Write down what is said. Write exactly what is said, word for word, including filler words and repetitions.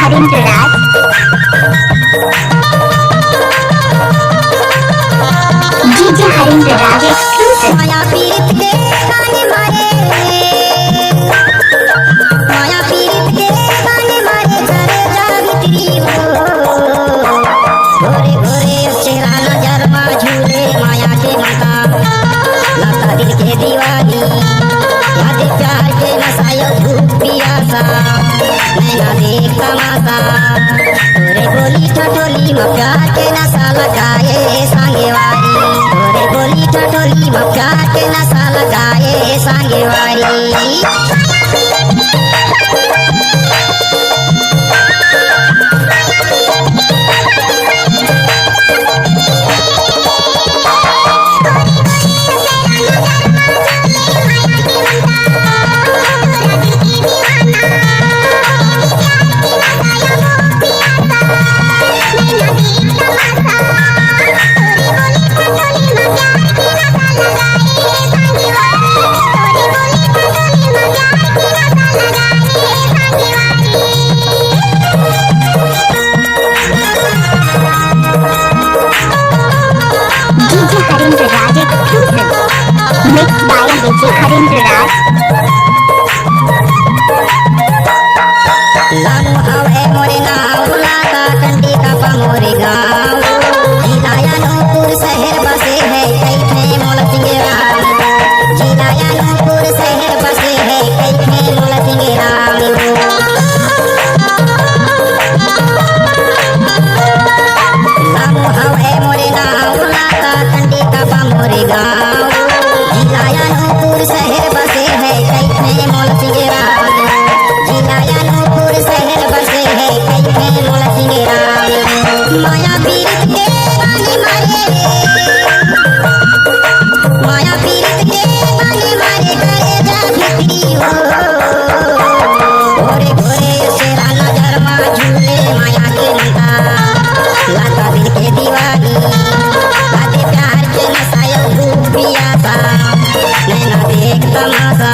हरिंद्र राज। DJ Harindra Raj exclusive। माया पीरित के गाने मारे, माया पीरित के गाने मारे, करे जा भीतरी हो। गोरे गोरे चेहरा नजर मा झूले माया के मता, लता दिल के दीवानी, याद प्यार के नशा यो धूप पियासा, नैना देख तमाशा। तोरे बोली ठठोली म प्यार के नशा लगाए सांगे वाली, तोरे बोली ठठोली म प्यार के नशा लगाए सांगे वाली। DJ Harindra Raj exclusive। Mix by DJ Harindra Raj. लामू हवे मोरे नाव, लाता कंडी का पा मोरे गाँव। जिला अनूपपुर शहर बसे है, कइथे मोला सिंगेराम। जिला अनूपपुर शहर बसे है, कइथे मोला सिंगेराम। लामू हवे मोरे नाव, लाता कंडी का पा मोरे गाँव। जिला अनूपपुर शहर बसे है, कइथे मोला सिंगेराम। जिला अनूपपुर शहर बसे है, कइथे मोला सिंगेराम। माया पीरित के पानी मारे, माया पीरित के पानी मारे, करे जा भीतरी हो। गोरे गोरे चेहरा नजर मा झूले माया के मता, लाता दिल के दीवानी, बाते प्यार के नशा यो धूप पियासा, नैना देख तमाशा।